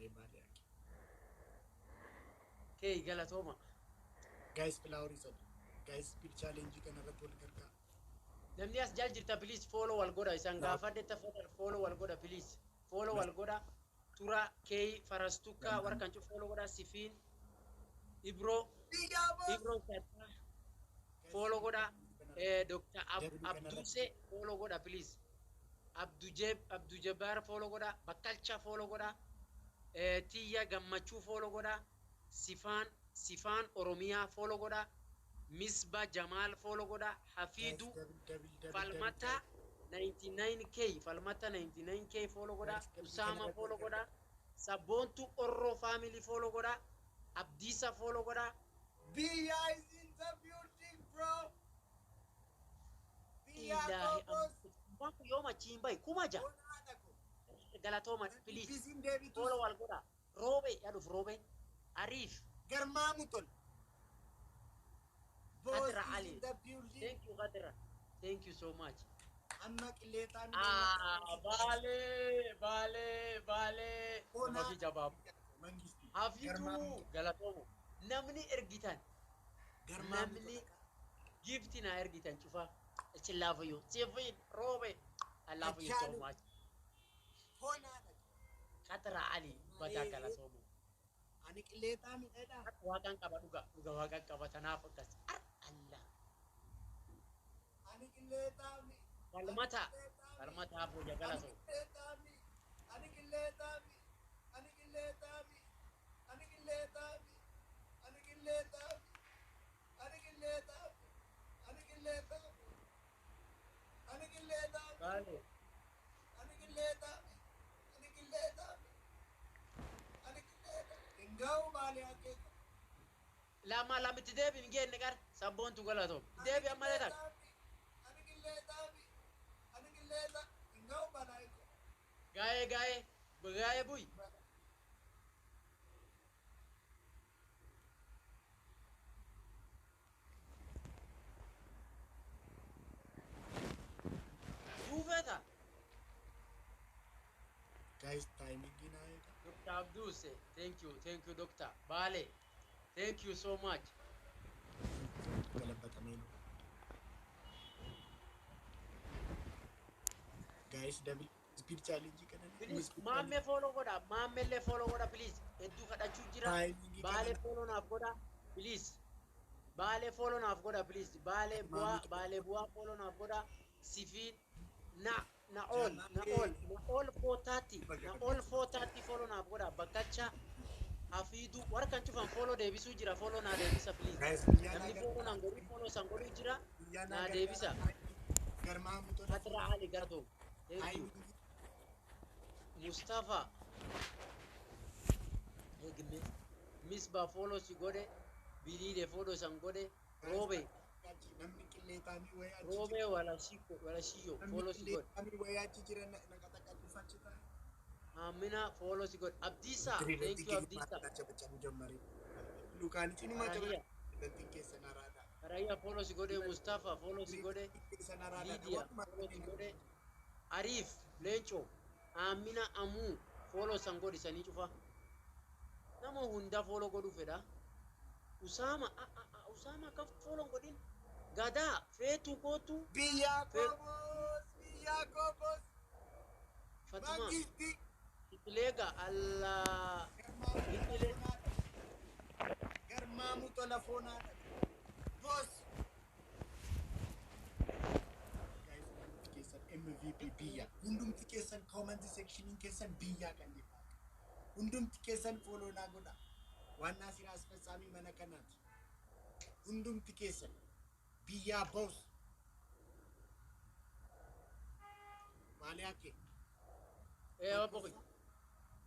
Taa'ee baalee akka. Kee galatooma. Guys, flowerii sadi. Guys, speed challenge kana irratti wal gargaara. Namni as jal jirta, please follow wal godha. Isaan gaafadhe tafadhal, follow wal godha, please. Follow wal godha. Tura kee farastukka warra kan follow godha. Sifiin Ibro Biyyaa boss. Ibro Satta follow godha. Dr. Abduse follow godha, please. Abdujeb Abdujabar follow godha. Bakkalcha follow godha. Tiyya Gammachuu follow godha. Sifaan Oromiyaa follow godha. Misba Jamaal follow godha. Hafiidu Falmata 99K, Falmata 99K follow godha. Usama follow godha. Sabboontu Orro family follow godha. Abdiisa follow godha. Biyya is in the building, bro. Biyya Ilaahi kobos. waan kun yooma achiin bahi 6000. Bonaadha ko. Galatooma, please. Bisiin deebitus. Follow wal godha. Roobe yaadhuuf roobe. Ariif. Garmaamu tol. Boss Khadra is Ali. in the building. Thank you, Khadra. Thank you so much. Amma qilleexaan. Ah, Baalee, Baalee, Baalee. Nama fi jabaab. Mangisti. Hafiituu galatoomu. Namni ergitan Garmaamu namni gifti naa ergitan cufa. I love you. Sifiin roobe. I love you so Achaalu. much. Fonaadha. Khadra Ali badaa galatoomu. Ani qilleexaa midhadha. Waaqaan qaba, dhuga dhuga, waaqaan qaba, tanaaf akkas. Ar Allah. Ani qilleexaa mi. Falmata. Falmata hafuuja Ani galatoomu. qilleexaa mi. Ani qilleexaa mi. Ani qilleexaa mi. Ani qilleexaa mi. Ani qilleexaa mi. Ani qilleexaa mi. Ani qilleexaa mi. Ani qilleexaa mi. Baalee. Ani qilleexaa mi. Ani qilleexaa mi. Ani qilleexaa. Hin ga'u baalee akeeka. Lama lamitti deebi hin geenne qar sabboontu galatoomu. Deebi ammallee takka. Ani qilleexaa mi. Ani qilleexaa. Hin ga'u balaa eeko. Gaa'ee gaa'ee gaa'ee bu'i. Duufeeta. Guys, timing naa eega. Dr. Abduse, thank you, thank you, Doctor. Baale, thank you so much. Galabatamee. Guys, double speed challenge kana. Please, maammee follow godha, maammeellee follow godha, please. Hedduu kadhachuu jira. Timing Baalee kana. Follow naaf godha, please. Baalee follow naaf godha, please. Baalee bu'aa, baalee bu'aa follow naaf godha. Sifiin na na ol na ol na ol 430 na ol 430 follow naaf godha. Bakkacha hafiidu warra kan cufan follow deebisuu jira, follow naa deebisa, please. Guys, biyyaa Namni naa follow naan godhu follow san godhuu jira. Biyyaa naa Naa deebisa. Garmaamu tola. Khadra Ali Gardo. Thank you. Mustafa. Eegme. Misba follow si godhe. Biliile follow san godhe. Roobe. Namni qilleexaanii wayii achi Roobe wala shiko wala shiyo Namni follow si godhe. qilleexaanii wayii achi jira na qaxaqaxuuf achi taa'e. Amina follow si godhe. Abdiisa. Thank you, Abdiisa. Cabacabu jammare. Lukaanichi numa Raayyaa. cabacabu keessan araada. Raayyaa follow si godhe. Mustafa follow si godhe. Keessan araada. Lidiya follow si godhe. Arif Leenco. Amina Amuu follow san godhe sanii cufa. Nama hunda follow godhuu fedha. Usaama Usaama akka follow godhin. Gadaa feetu kootu. Biyyaa koobos! Biyyaa koobos! Fatima. Mangisti! Itileega Allah. Itilee. Garmaamu tola foonaadha. Boss! Guys, hundumti keessan MVP biyya. Hundumti keessan comment sectioniin keessan biyyaa kan jedhu. Hundumti keessan follow naa godha. ዋና ስራ አስፈጻሚ mana kanaati. Hundumti keessan biyyaa boss. Maali hakke? Ee obbo Kuy.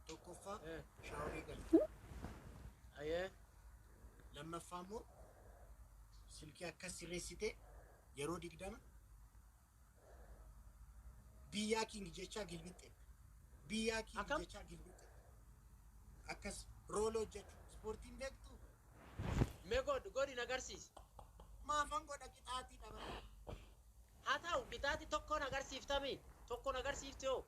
Tokkoffaa Eh. showerii galta. Ayee. Lammaffaa immoo silkii akkas sirreessitee yeroo 20 biyyaa king jechaa gilbixxe. Biyyaa king Akkam? jechaa gilbixxe. Akkas roll hojjechuu ispoortiin beektu. Mee godhi godhi na agarsiisi. Maafan godha, qixaatii dhaba. Haa ta'u, qixaatii tokkoon agarsiiftami. Tokkoon agarsiifte hoo.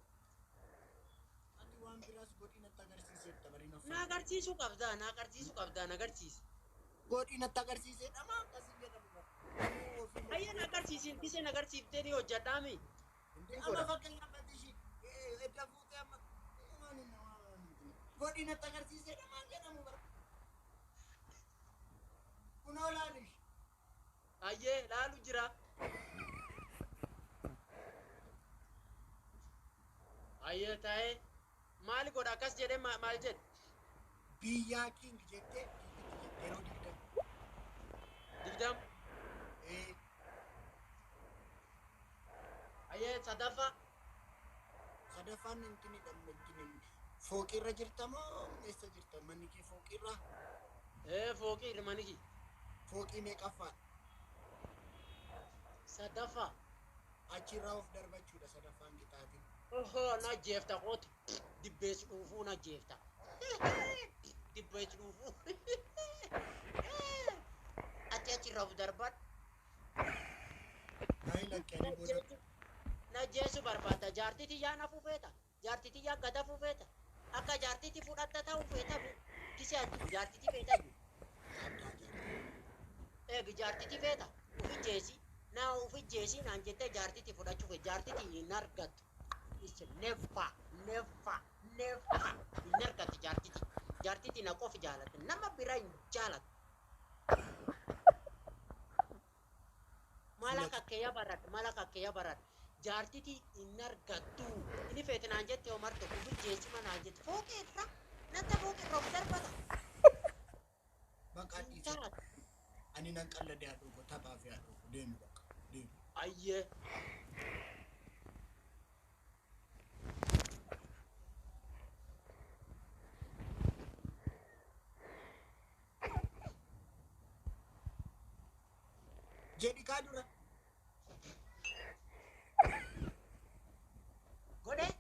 Ati waan Waan biraas godhii natti agarsiiseetta bariin Na affan. agarsiisuu qabdaa, na agarsiisuu qabdaa, na agarsiisi. Godhii natti agarsiiseedha maa akkasiin jedhamu bara. Namuu ofii Ayyee na agarsiisin dhisee na agarsiiftee ni hojjedhaami. Amma fakkeenyaaf ati ishii edda fuutee amma godhii natti agarsiiseedha maan jedhamu bara. Kunoo laalish. Ayyee laalu jira. Ayyee taa'ee maali godha akkas jedhee maal jedhe? Biyyaa king jettee giigitti jette yeroo 20. 20. Ee. Ayyee sadaffaa. Sadaffaan intinidha intini fooqirra jirta moo eessa jirta manni kee fooqirra? Ee fooqii ilmani kii. Fooqii meeqaffaadha? Sadaffaa. Achirraa of darbachuudha sadaffaan qixaatiin. Ohoo na jeefta qootu. Dibbeessi dhuufuu na jeefta. Dibbeessi dhuufuu. Ati achirraa of darbadhu. Ayi lakki ani booda. Na jeesu barbaadda. Jaartii tiyyaa na fuufeeta. Jaartii tiyyaa gada fuufeeta. Akka jaartiitti fudhatta ta'uu feeta. Kisee ati jaartiitti feeta iyyuu. Qabdaa jaartii. Eegi jaartiitti feeta. Ufi jeesi. Na ufi jeesi naan jettee jaartiitti fudhachuu feete. Jaartiitti hin argattu. It's never, never, never hin argattu jaartiitti. Jaartiitti na qofi jaalatte. Nama biraa hin jaalattu. Mala kakkeeyya baradha. Mala kakkeeyya baradha. Jaartiitti hin argattu. Inni feete naan jette Omar tokko ufi jeesima naan jette. Fooqee irra. Nanta fooqee irra of darbata. Bakka Hin dhiise. taatu. Ani nan qalladee haadhoo koo taphaaf haadhoo koo deemi bakka deemi. Ayyee. Jedhi kaa dura. Godhee.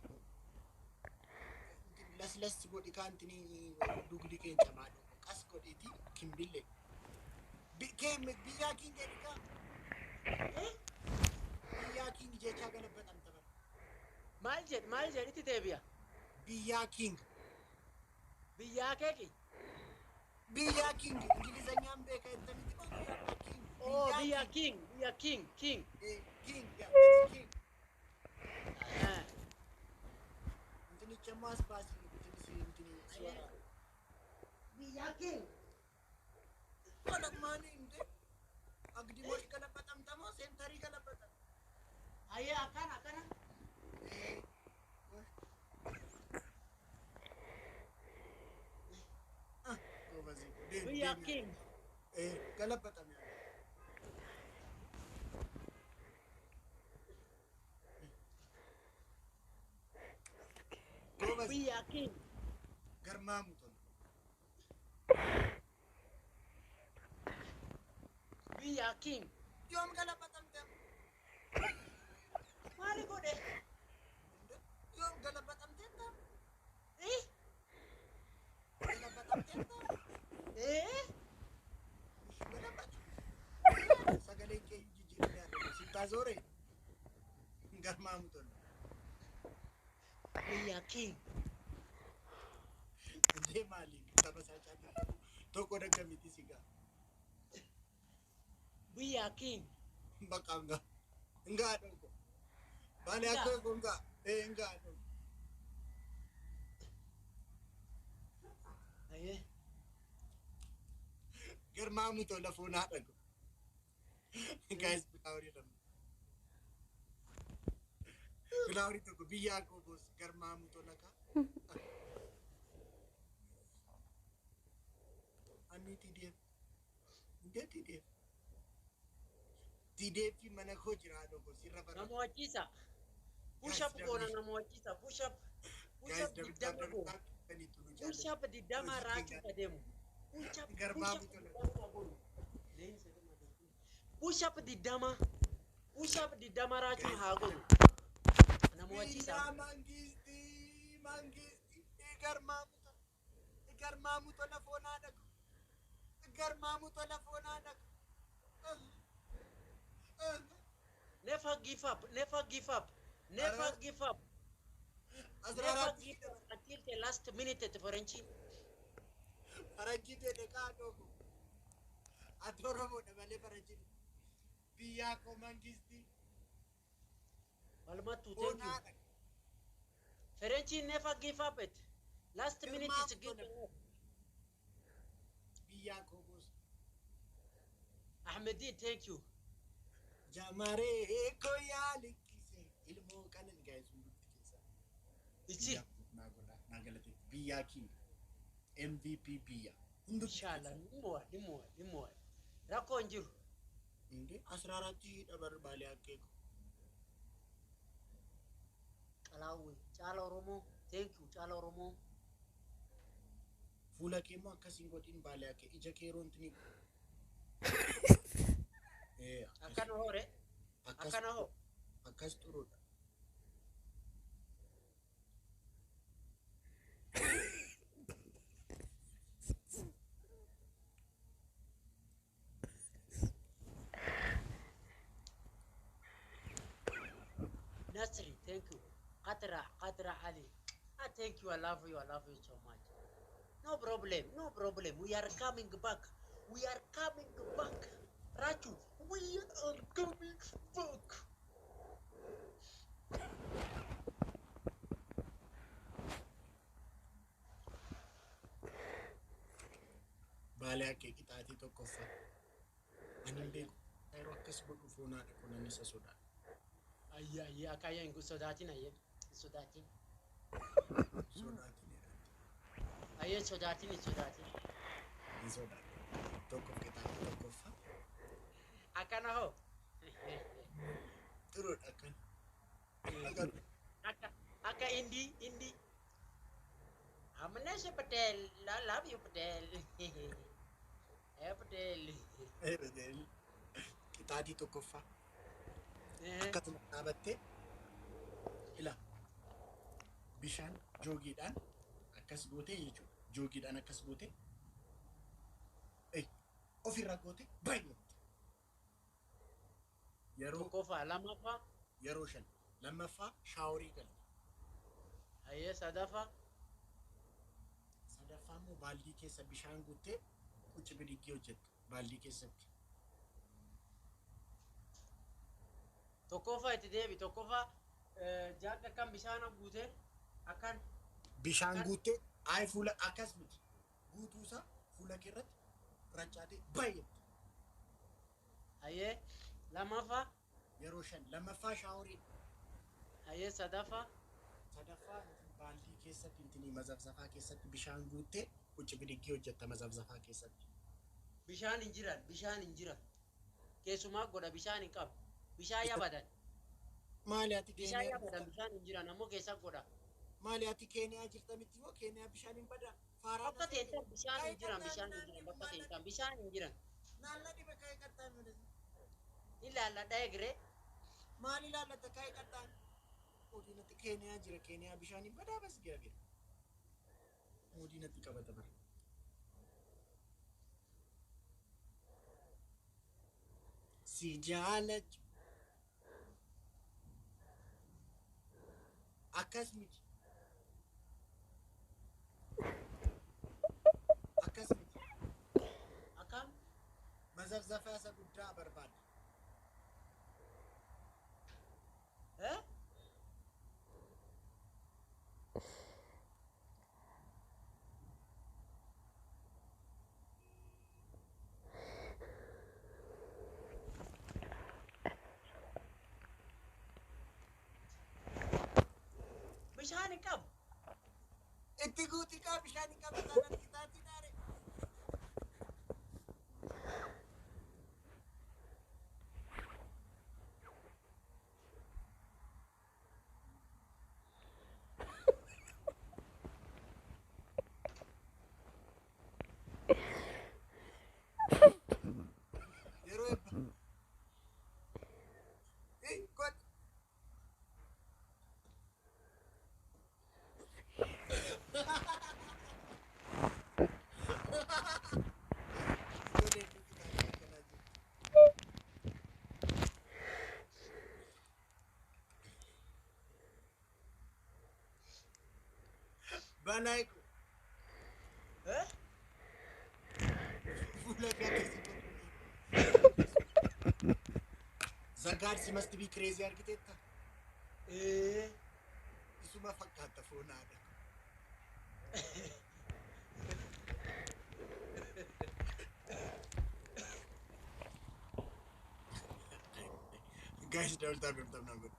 Laslas godhi kaa intini dugdi keenya cabaa dhoko qas godhiiti kimbille. Biyyaa king jedhi kaa. Biyyaa king jechaa galabatamta bara. Maal jedhi maal jedhitti deebi'a. Biyyaa king. Biyyaa keeki. Biyyaa king ingilizanyaan beeka jettanitti moo biyyaa king. Oh biyya king biyya king king. King yaa king. Intinicha immoo as baasii intini si intini si waraana. Biyya king. Qola maali hinde? Agdimosh galabatamta moo seentarii galabatam? Ayyee akkana akkana. Goobazii deemi Biyya deemi. king. Galabatame. Goobazii Biyya king. garmaamu tola. Biyya king. Yoom galabatamte? Maali godhe? Yoom galabatamteetta? Eh? Galabatamteetta? Eh? Galabata. Sagaleen kee jijjiiramee argama. Sittaa zoore? Garmaamu tola. Biyya king. Indee maali tapha isaa caalaa tokko daggamiti si gaa. Biyya king. Bakka ngaa. Ngaa dhoko. Baale akka koo ngaa. Ee ngaa dhoko. Ayyee. Garmaamu tola foonaa dhago. Guys, bilaaworii lama. Bilaaworii tokko biyyaa koo boos garmaamu tola kaa. Ani TDF. Indee TDF. TDF mana koo jira dhoko sirra bara. Nama wachiisa. Push up goona nama wachiisa. Push up. Push Guys, up 20 goona. Push up 20 raachuu adeemu. Push up. Push Garmaamu up tola. 20 goona. Push up 20. Push up 20 raachuun haa godhu. Nama wachiisa. Biyyaa mangistii mangistii garmaamu tola. Garmaamu tola foonaa dhago. Garmaamu tola foonaa dhago. Never give up. Never give up. Never give up. Asra Never አራት give up. Until the last minute at Faranjii. Faranjii fedhe kaa dhoogu. Ati Oromoodha malee Faranjii. Biyyaa koo mangistii. Walmattu, thank you. Bonaadha. Faranjii never give up it. Last minute is Girmaaf give tola. up. Biyyaa koo gosa. Ahmedin, thank you. Jamaree koo yaalikkise ilmoo kanan guys hundumti keessan. Ichi. Biyyaa koo naa godhaa naa galate biyyaa king MVP biyya hundumti Inshallah, keessan. dhimmoa, dhimmoa, dhimmoa. Rakkoo hin jiru. እንዴ 14,000 dabar baalee akkeeku. Qalaawwe, Caala Oromoo, thank you, Caala Oromoo. Fuula kee immoo akkas hin godhin baalee akkee ija kee yeroo intini. Ee akkas Akkana hoore, akkas akkana hoo. Akkas xuruudha. Nasri, thank you. Qatra, Qatra Ali. Ah, thank you, I love you, I love you so much. No problem, no problem. We are coming back. We are coming back. Rachu, we are coming back. Baalee akkee qixaatii tokkoffaa. Ani hin beeku. Yeroo akkas godhu foonaadha kunan isa sodaadha. Ayya, ayya, akka hin sodaatin, ayya. Hin sodaatin. Sodaatin jedhamti. Ayya, hin sodaatin, hin sodaatin. Hin sodaadhu. Tokkoof qixaatii tokkoffaa. Akkana hoo. Xuruudha akkana. Agarru. Akka Indi, Indi. Amnesha Patel, I love you, Patel. Eh, Patel. Qixaatii tokkoffaa. Akkasuma dhaabattee ila bishaan joogiidhaan akkas gootee jechuudha. Joogiidhaan akkas gootee ofirra gootee baay'eetti. Yeroo Tokkoffaa, lammaffaa, yeroo shan lammaffaa shaaworii galte. Ayyee, sadaffaa, Sadaffaa immoo baaldii keessa bishaan guuttee quci bidiggee hojjette baaldii keessatti. Tokkoffaa itti deebi, tokkoffaa jaakka akkan bishaan guutee akkan Bishaan akkan guuttee ayi fuula akkas miti guutuusaa fuula kee irratti racaatee baay'eetti. Ayyee, lammaffaa, Yeroo shan lammaffaa shaaworii. Ayyee, sadaffaa, Sadaffaa baaldii keessatti intinii mazafzafaa keessatti bishaan guuttee quci bidiggee hojjetta mazafzafaa keessatti. Bishaan hin jiran, bishaan hin jiran. Keessumaa godha bishaan hin qabu. Bishaan yabadan. Maali ati Bishaan Keeniyaa yabadan, jirta? Bishaan hin jiran ammoo keessa godha. Maali ati Keeniyaa jirta miti moo Keeniyaa bishaan hin badaa? Faaraa Bakka teentan bishaan hin jiran, bishaan hin jiran, bakka teentan bishaan hin jiran. Naalla dhibe ka'ee qaxxaamure. Ilaalladha eegiree. Maal ilaallata ka'ee qaxxaamure? Mootii natti Keeniyaa jira Keeniyaa bishaan hin badaa bas gaabira. Mootii natti qabata bara. Si jaalachu akkas miti akkas miti. Akkam? Mazafzafaa isa guddaa barbaada. Eh? Bishaan hin qabu. Itti guuti kaa bishaan hin qabu taanaan qixaatii dhaare. Yeroo eebba. Godh. Balaa ko Eh? Fuula kee akkasii godhu. The gods must be crazy argiteetta. Ee. Isuma fakkaata foon haadha. Guys, double tap, double tap naa godhu.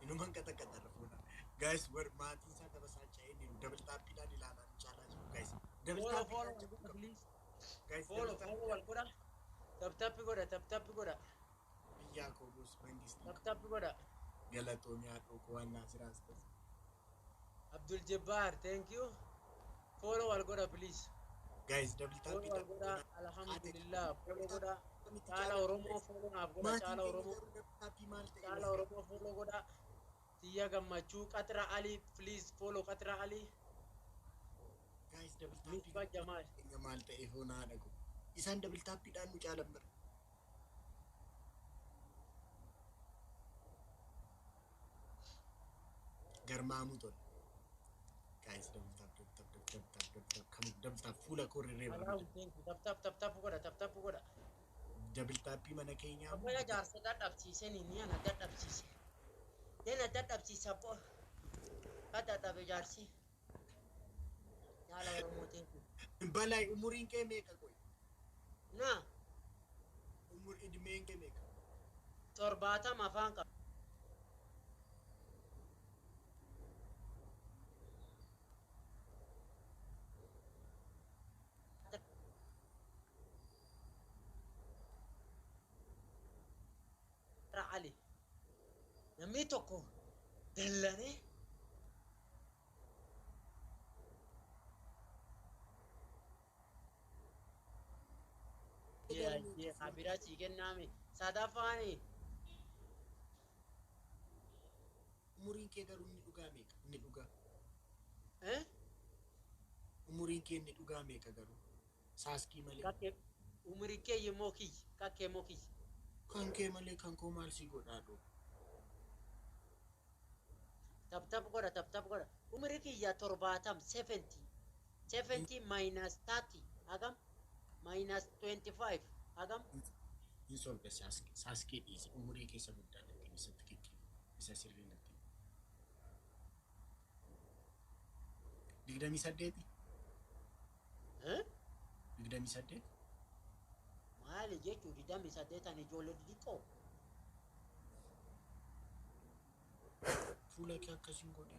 Inuman qaxaqaxarra foon haadha. Guys, war maatiin isaa tabasaacha'ee jiru. Double tapiidhaan ilaalaa nu caalaa jiru. Guys, double Follow, tapiidhaan follow, jabuu qabu. please. Guys, Follow, double tap. follow wal godha. Tap tap godha, tap tap godha. Biyyaa koo boos mangistii. Tap tap godha. Galatoomii haadhoo koo waan naasiraas ta'e. Abdul Jabbar, thank you. Follow wal godha, please. Guys, double Follow wal godha. tapiidhaan. Alhamdulillah. Follow godha. Caala Oromoo follow naaf godha. Maatiin Caala keenya Oromoo. garuu double tapii maal ta'e? Caala Oromoo follow godha. Tiyya Gammachuu, Qatra Ali, please follow Qatra Ali. Guys, double tapii Misbah Jamal. keenya maal ta'e foon haadha koo? Isaan double tapiidhaan nu caalan bara. Garmaamuu tola. Guys, double tap, double tap, double tap, double tap, come on, double tap, fuula koo rirreeba. Allahu, thank you. Tap tap tap tap godha, tap tap godha. Double tapii mana keenyaa. Abbaya jaarsa dadhabsiise ni ana dadhabsiise. Dena dadhabsiise abbo. Dadhabe jaarsi. Caala Oromoo, thank you. Balaa, umuriin kee meeqa qoy? Na Umur idmeen kee meeqa? 70 afaan qaba. Ali. Namni tokko dallanee biraa sii kennaame sadaffaani. Umuriin kee garuu inni dhugaa meeqa? Inni dhugaa. Eh? Umuriin kee inni dhugaa meeqa garuu? Saaskii malee. Kakkee umurii kee immoo kiyyi kakkee immoo kiyyi. Kan kee malee kan koo maal si godhaa dhoo? Tap tap godha, tap tap godha. Umurii kiyya 70, 70. 70 minus 30 hagam? Minus 25 hagam? Hin sobde, saaskii dhiisi, umurii keessa guddaa natti himi, isatti kikkiif isa sirrii natti himi. 28? Eh? 28? Maali jechuu 28 ijoollee xixiqqoo? Fuula kee akkasiin godhe.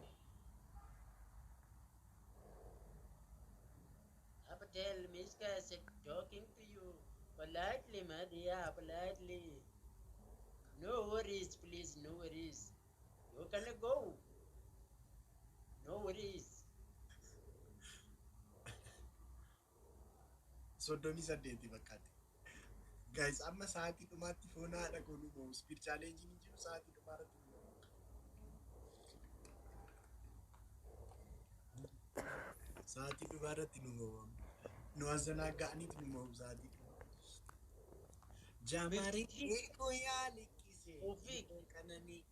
Abdel Miska is talking to you politely, my dear, politely. No worries, please, no worries. You can go. No worries. 38 fakkaate. Guys, amma sa'aatii dhumaatti foon haadha koo nu mo'u. Speed challenge hin jiru, sa'aatii dhumaa irratti nu mo'u. Sa'aatii dhumaa irratti nu mo'u. Nu azanaaga'aniiti nu mo'u sa'aatii dhumaa. Jaamarii eegoo yaa liqqisee. Ofii. Qananii.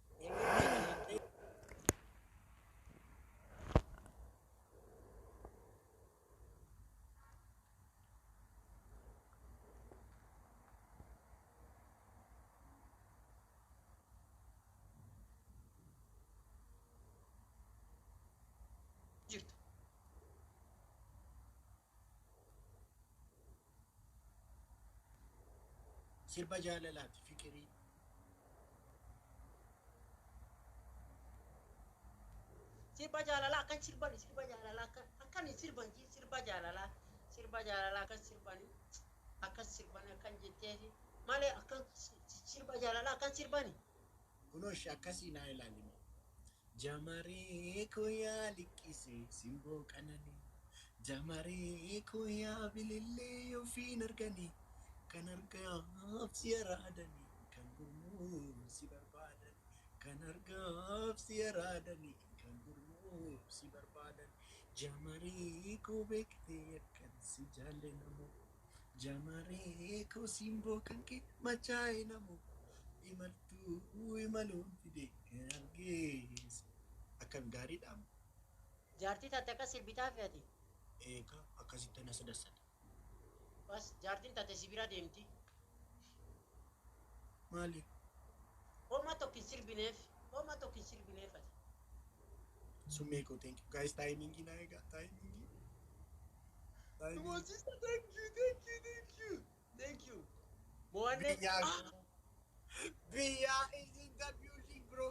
Jirtu. Sirba jaalalaati fiqirii. Sirba jaalalaa akkan sirbani, sirba jaalalaa akkan akkan sirban, sirba jaalalaa, sirba jaalalaa akkan sirbani, akkan sirbani akkan jetteeti malee akkan sirba jaalalaa akkan sirbani. Kunoo ishee akkasii naa ilaalime. Jamaree koo yaa liqqisee simboo qananii. Jamaree koo yaa bilillee ofiin arganii. Kan argaaf si araadanii. Kan gurmuuf si barbaadanii. Kan argaaf si araadanii. Kan gurmuuf si barbaadan. Jamaree koo beektee akkan si jaalle namoo. Jamaree koo simboo kan kee machaa'e namoo. Imaltuu imaluun fide argees. Akkam gaariidha. Jaartii taate akka sirbitaa fe'ati. Eegaa akkasitti na sadassata. Bas jaartiin taate si bira deemti. Maali? Homaa tokko hin sirbineef. Homaa tokko hin sirbineef ati. Summee koo, thank you. Guys, timingii na eegaa, timingii. Timingii. Sister, thank you, thank you, thank you. Thank you. Mo'annee. Biyyaa Biyyaa is in the building, bro.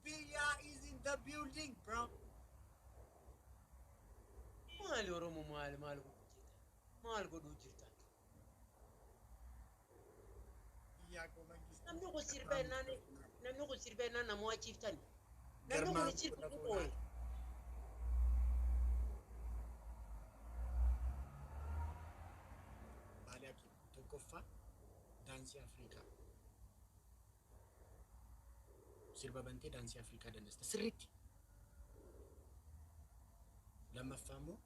Biyyaa is in the building, bro. Maali Oromoo, maali maal godhuu jirta? Maal godhuu jirta? Biyyaa koo mangisti. Namni kun sirba jennaan, namni kun sirba jennaan nama wachiiftan. Namni kun sirba ooye. Baalee Hakiim, tokkoffaa daansii Afrikaa. Sirba bantee daansii Afrikaa dandeessa sirriitti. Lammaffaa immoo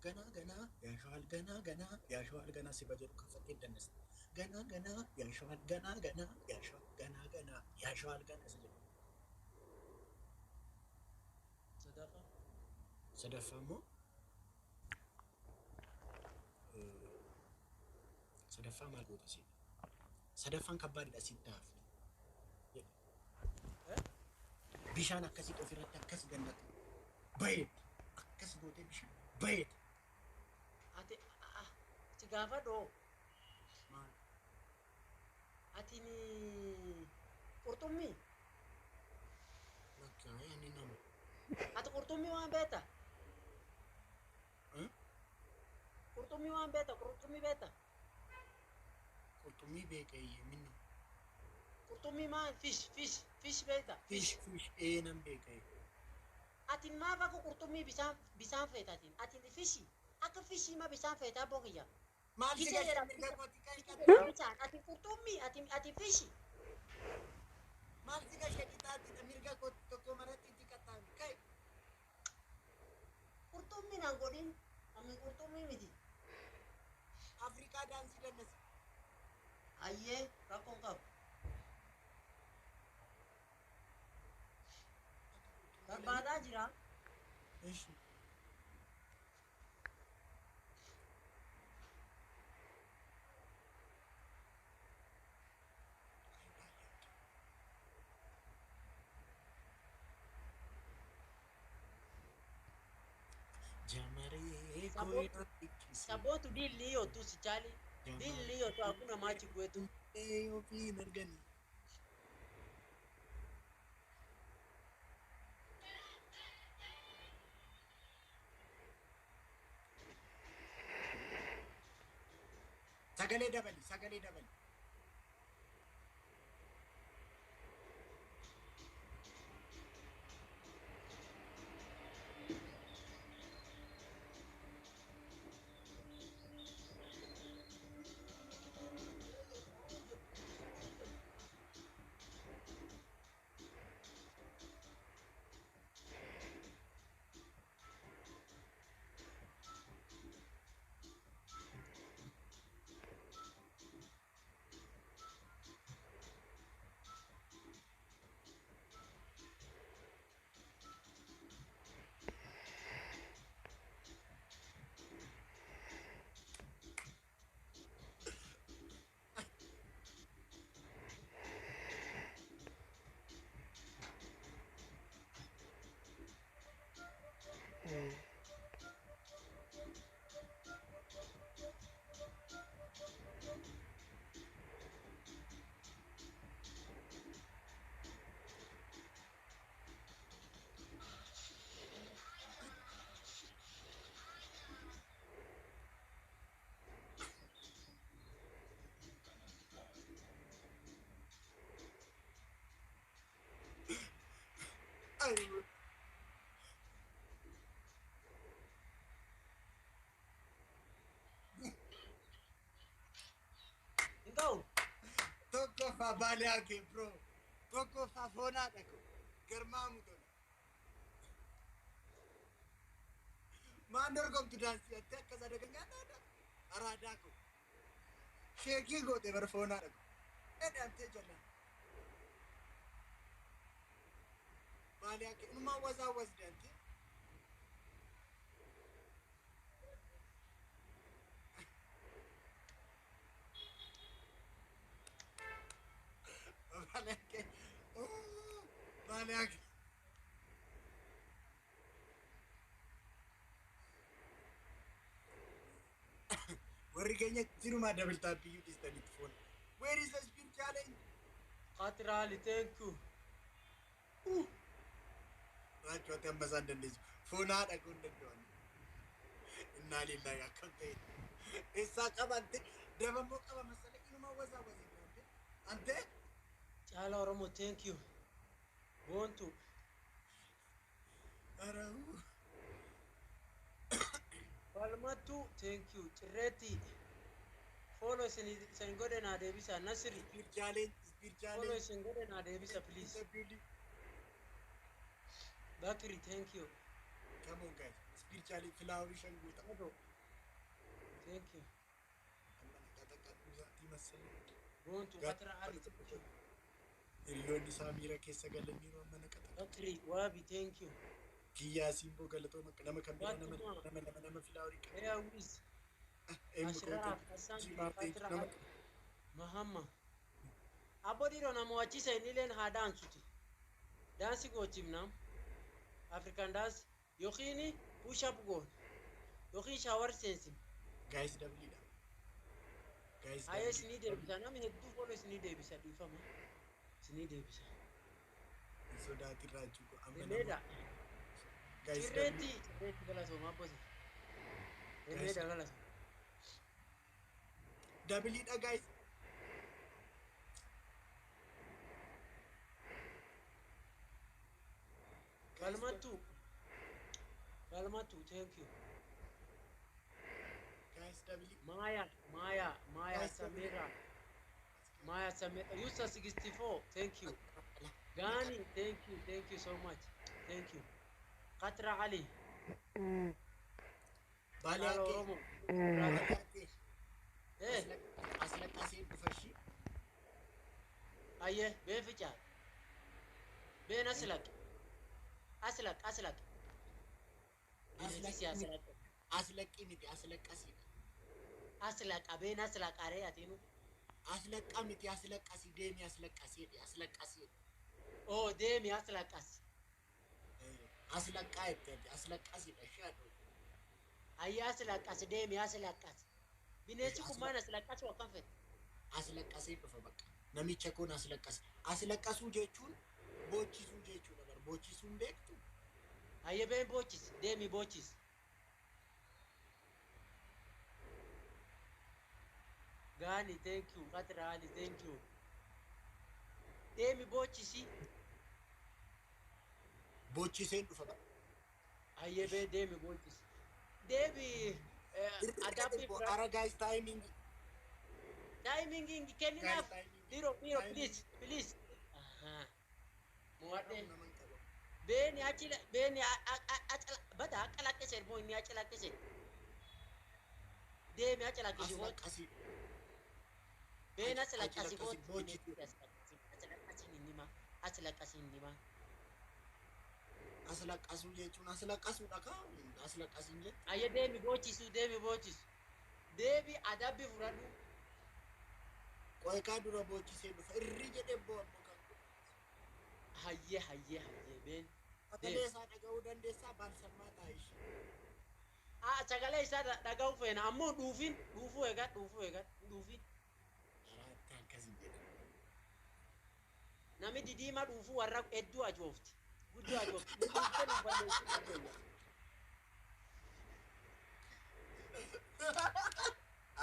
ganaa ganaa yaashawaal ganaa ganaa yaashawaal ganaa sirba jedhu kaffattee dandeessa. Ganaa ganaa yaashawaal ganaa ganaa yaashawaal ganaa ganaa yaashawaal ganaa isa jedhu. Sadaffaa. Sadaffaa immoo, sadaffaa maal goota seeta? Sadaffaan kabbaadidha sitti hafu. Bishaan akkasitti ofirratti akkas gannatu. Bayeet akkas gootee bishaan bayeet. Ati si gaafadhoo. Maal? Ati ni qurxummii. Lakki, ani nama. Ati qurxummii waan beekta? Qurxummii waan beekta? Qurxummii beekta? Qurxummii beeka, minno. Qurxummii maal? Fish, fish, fish beekta? Fish, fish ee, nan beeka. Ati maaf akka qurxummii bisaan feeta atin? Ati fishii akka fishii ma bisaan feetaa bokiyya? Maal si Gisee galcha jedhama. mirga kooti kan Bisaan ati qurxummii, ati fishii. Maal si galcha qixaatidha mirga kooti tokko maratti itti qaxxaami kai. Qurxummii naan godhin, ani qurxummii miti. Afrikaa daansii dannasi. Ayyee, rakkoon qabu. Barbaadaa jira. Ishi. Jamaree Sabotu sabotu dili hiyo tu sijali. Dili hiyo tu, hakuna maji kwetu. Ofiin arganii. Sagalee dabali, sagalee dabali. Ay. Hin ta'u. Tokkoffaa Baalee Hakiim, bro. Tokkoffaa foonaadha ko. Garmaamu tola. Maan dorgomtu daansii atti akkas adaganyaa dhaadha. Araadaa ko. Sheekii goote bar foonaadha ko. Dhadhaamtee jennaan. Baaliyaa kee inumaa wazaawwazde ante. Baaliyaa kee. Baaliyaa kee. Warri keenya sinumaa double tapiyyuu dhiistanitti foon. Where is the speed challenge? Qaxiraali, thank you. Raachuu ati amma isaan dandeessu. Foon haadha koo hin danda'an. Innaa lillahi akkam ta'e. Eessaa qaba ante? Dabammoo qaba masala inumaa wazaawwaze ante. Ante? Caala Oromoo, thank you. Boontu. Ara. Falmattu, thank you. Cirreetti. Follow isin godhe naa deebisa. Nasri. Speed challenge, speed Follow challenge. Isin godhe naa deebisa, please. Bakri, thank you. Come on, guys. Speed challenge flowerii shan guuta. Ado. Thank you. Amma naqaxaqaxuu isaatii massala. Boontu, Qatra Ali, thank you. Hiriyoonni isaa miira keessa galaniiru amma naqaxaqaxu. Bakri, Waabi, thank you. Kiyyaa simboo galatooma nama kan biraa nama Fatima. Nama lama nama flowerii qaba. Eeyawiz. Ashraf, Hassan, Jimaa Qatra nama Ali. Mahamma. Abbo dhiiroo nama wachiisa inni haa daansuti. Daansi gochifna. African dance yookiin push up goon yookiin shower seensin. Guys, doubleiidha. Guys, Hayya, isinii deebisa, namni hedduu follow isinii deebisa, dhiifama. Isinii deebisa. Hin sodaatin raachuu koo amma Elleedha. nama. Guys, Cirreetti cirreetti galatooma abbose. Elleedha, galatooma. Doubleiidha, guys. Falmattu. Falmattu, thank you. Guys, double. Maya, Maya, Maya. Guys, Samira. Maya Samira. Yusa 64, thank you. Gani, thank you, thank you so much. Thank you. Qatra Ali. Baaliyaa Caala kee. Oromoo. Baaliyaa kee. Eh, Aslaqqaseen dhufa ishii. Ayyee, been ficaa. Been aslaq. Aslaq, aslaq. Bineensi si aslaq. Aslaqqii miti, aslaqqasiidha. Aslaq, been aslaq aree atiinu. Aslaqqa miti, aslaqqasii deemi, aslaqqasii aslaqqasii. Oh, deemi aslaqas. Aslaqqaa itti ati aslaqqasiidha ishee haadha. Ayyee, aslaqas, deemi aslaqas. Bineensi kun maan aslaqqasu akkam fedhe? Aslaqqasee dhufa bakka. Namicha kun aslaqqase. Aslaqqasuu jechuun boochisuu jechuudha bar. Boochisuu hin beektu? Ayyee, been boochis, deemi boochis. Gaani, thank you. Qatra Ali, thank you. Deemi boochisi. Boochiseen dhufa bakka. Ayyee, been deemi boochisi. Deemi adabbii fira. Ara guys, timing. Timing Guys, kenninaaf. timing. Dhiiroo, dhiiroo, Timing. please, please. Ahaa. Mo'adhee. Nama hin qabu. Beeni achi beeni bada akka lakkise immoo inni achi lakkise. Deemi achi lakkisi koot. Aslaqqasii. Beeni achi Achi lakkasi lakkasi koot. boochisuu. Achi lakkasi inni ma. Achi lakkasi inni ma. Aslaqqasuu jechuun aslaqqasuudha kaa aslaqqasiin jettu. Ayya, deemi boochisu, deemi boochisu. Deemi adabbi fudhadhu. Qoyqaa dura boochisee dhufa irri jedhee boo ammoo kan kun. Hayyee, hayyee, hayyee, been. Sagalee isaa dhaga'uu dandeessaa baalsammaa taa'ish. Ah, sagalee isaa dhaga'uu feena ammoo dhuufin, dhuufuu eegadhu, dhuufuu eegadhu, dhuufin. Araatti akkas hin jedhamu. Namni didiimaa dhuufuu warra hedduu ajoofti. Guddoo ajoofti. Nu dhuuftee nu balleessuu dandeenya.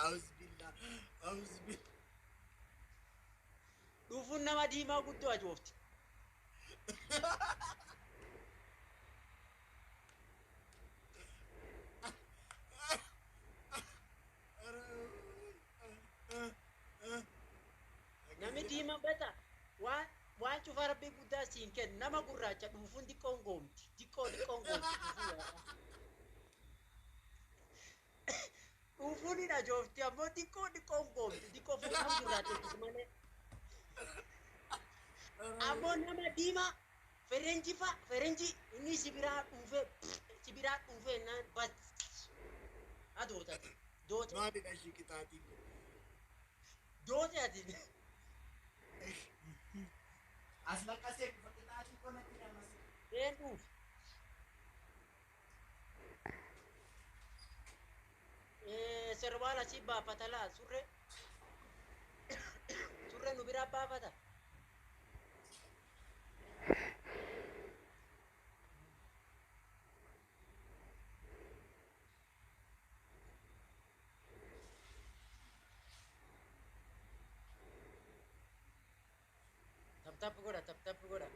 Auzubillah, auzubillah. Dhuufuun nama diimaa guddoo ajoofti. Namni diimaa bata waan cufa rabbii guddaa siin kennu nama gurraacha dhuufuun xiqqoon goomti. Xiqqoo xiqqoon goomti dhuufuu warra. Dhuufuun hin ajoofti ammoo xiqqoo xiqqoon goomti. Xiqqoo fuudhaan gurraacha malee. Ammoo nama diimaa Ferenji fa ferenji inni si biraa dhuufee, si biraa dhuufee naan bas adootati doote. Maalidha ishii qixaatiin kun? Doote ati. As laqqasee dhufa qixaatii koo natti namase. Een dhuufe. Serwaala si baafata laa, surree surree nu biraa baafata. Tap tap godha, tap tap godha.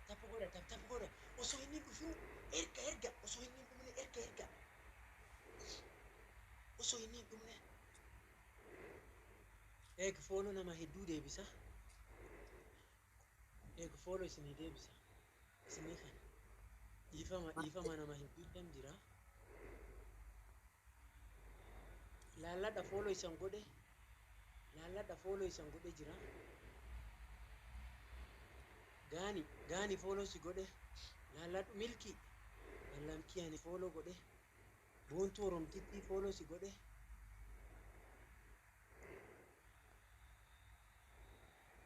Tap godha, tap tap godha. Osoo inni hin dhufin erga erga, osoo inni hin dhumne erga erga. Osoo inni hin dhumne. Eeg, follow nama hedduu deebisa. Eeg, follow isinii deebisa. Isinii kana. Dhiifama, dhiifama, nama hedduu tam jira. Laalladha, follow isan godhe. Laalladha, follow isan godhe jira. Gaani gaani follow si godhe. Laalladhu, milki. Lallamkii ani follow godhe. Boontuu Oromtittii follow si godhe.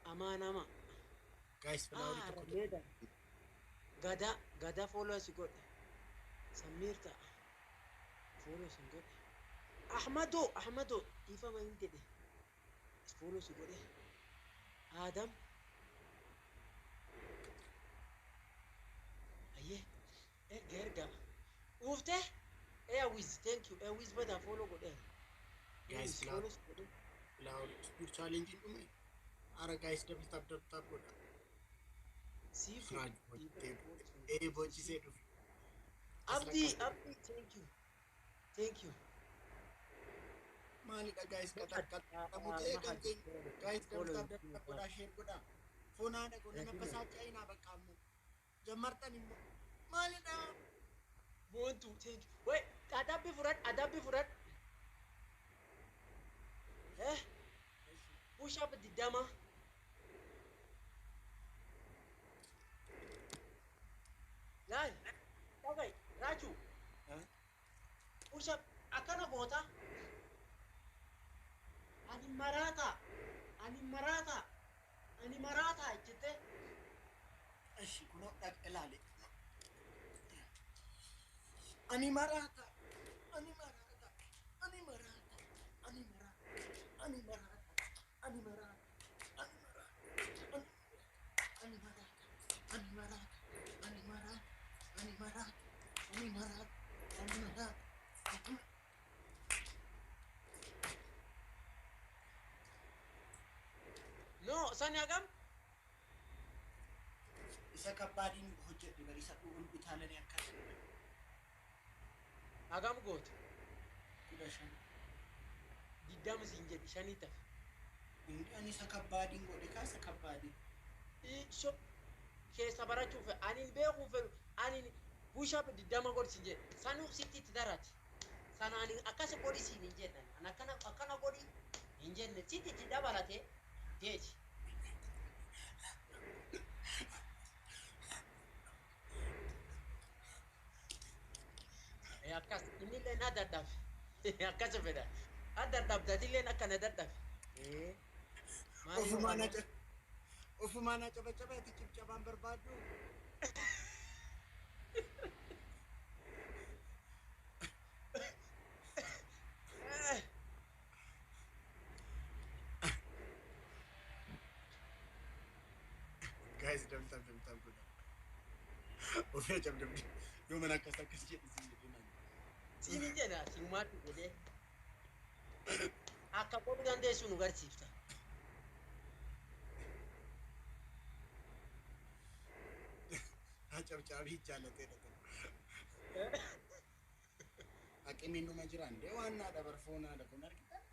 Amaa nama. Guys, flowerii Ah, tokko tokko. Rammeeda. Gada gada follow si godhe. Sammiir ta'a. Follow si godhe. Ahmado, Ahmado, dhiifama hin jedhe. Follow si godhe. Adam. Ayyee. Erga erga. Dhuufte? Airwiz, thank you. Airwiz bada follow godhe. Guys, Airwiz flower follow si godhe. Flowerii speed challenge dhume. Ara guys, double tap, double tap godha. Siifu. Raaj Dhiifama follow si ee godhe. boochisee dhufe. As Abdii, laqqasee. Abdii, thank you. Thank you. Maalidha guys, qaxar qaxxamutee kan keenya. Guys, double tap, double tap godhaa, share godhaa. Foon haadha godha na basaaca'inaa bakka ammoo. Jammartan immoo. Maalidha? Boontuu, thank you. Wait, adabbi fudhadhu, adabbi fudhadhu. Eh? Push up 20. Laal, dhaga'i, Raaju, push up akkana goota. Ani maraata, ani maraata, ani maraata jettee. Ishi kunoo dhaq ilaali. Ani maraata. Ani maraata. Ani maraata. Ani maraata. Ani maraata. Ani maraata. Ani maraata. Ani maraata. Ani maraata. Ani maraata. Ani maraata. Ani maraata. Ani maraata. No, sani hagam? Isa kabbaadiin hojjedhe bariisa ol utaalanii akkas. Hagam goote? 15. 20 siin jedhi, shanii tafe. Inni ani isa kabbaadiin godhe kaa, isa kabbaadiin. Isho keessa barachuu fedha. Ani beekuu fedhu, ani push up 20 godhi siin jedhe. Sanuu sitti itti darati. Sana ani akkas godhi siin hin jenne. Ani akkana akkana godhi hin jenne. Sitti itti dabalate deeti. Akkas innillee na dadhabe. Akkas fedha. Ha dadhabdatillee akka na dadhabe. Maal yoo Ofumaan kana? Ofumaan acabacaba ati cibcabaan barbaaddu. Guys, double tap, double tap godha. Ofii acabdabdi. Yoo mana akkas akkas jedhi siin jedhee naan. Siin hin jedha, siumaatti jedhee. Akka godhuu dandeessu nu garsiifta. Acabcaabii jaallateedha. Haqimiin dhuma jiraan dee waan naa dabar foon haadha kun argita.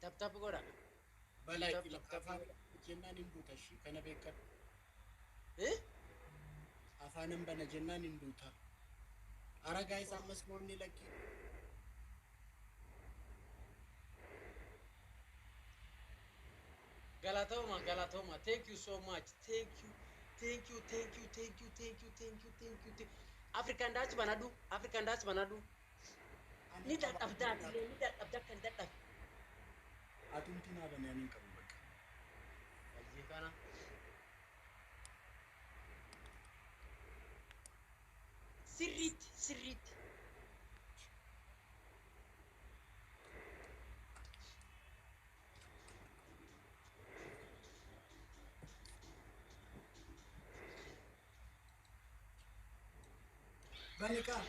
Tap tap godha. Balaa Tap itti tap tap. afaan jennaan hin duuta ishii kana beekadhu. Eh? Afaanan bana jennaan hin duuta. Ara guys, ammas morni lakkii. Galatoma, Galatoma. Thank you so much. Thank you. Thank you, thank you, thank you, thank you, thank you, thank you. Thank African Dutch banadu, African Dutch banadu. Ni dadhabdaa atilee ni dadhabda kan dadhabe. Atumti naa bane, ani hin qabu bakka. Baay'ee kana. Sirriitti, sirriitti. Bane kaa.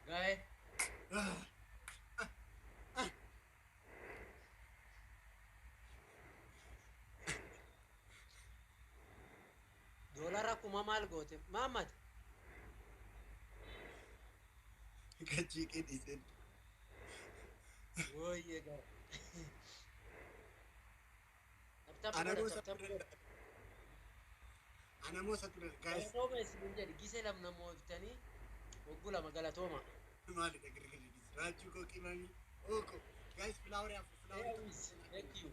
Gaa'e. Doolara 1000 maal goote? Mahammad. Gachiiqee dhiiseen. Wooyyee gara. Tap tap Ana godha, moo tap tap satu godha. Ana moo satu guys. Galatooma isin jedhi gisee lamna mooftanii waggu lama galatooma. Maalidha girgirri raachuu koo qimamii ooko guys, flowerii afur, flowerii tokko Airways, tokko. Thank you.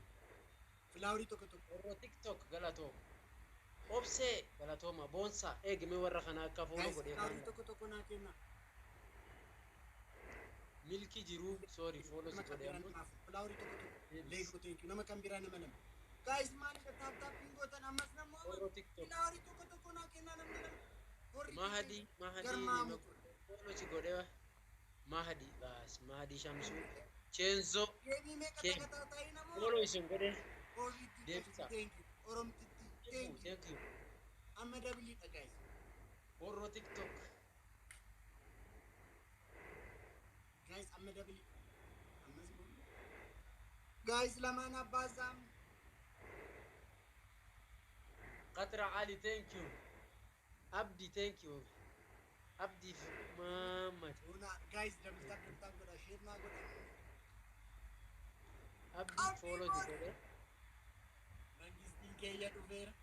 Flowerii tokko tokko. Warra TikTok galatooma. Obsee galatooma. Boonsaa eegime warra kana akka follow Guys, godhee flowerii kan. tokko tokko naa kenna. Milki jiruu, sorry, follow si Nama kan godhee biraa amma. nama afur, flowerii tokko tokko. Deebis. Leegoo, thank you. Nama kan biraa nama lama guys. Maalidha tap tapiin gootan ammas nama Warra TikTok. Flowerii tokko tokko naa kenna namni lama. Warri Mahadi, Mahadi garmaamu. Follow si godhee. Mahadi baas, Mahadi Shamsuu. Cheenzo Deebii meeqa Keem. takataataa namoo. Follow isin godhee. Orritti. Deebisa. Thank you Oromtitti, thank you. Thank you. Amma doubleiidha guys. Warra TikTok. Guys, amma doubleii ammas guys, lamaan abbaasaam. Qatra Ali, thank you. Abdi, thank you. Abdi Muhammad. Una guys, double tap, double tap godha, share naa godha. Abdi Abdi follow si godhee. Mangistiin keeyya dhufeera.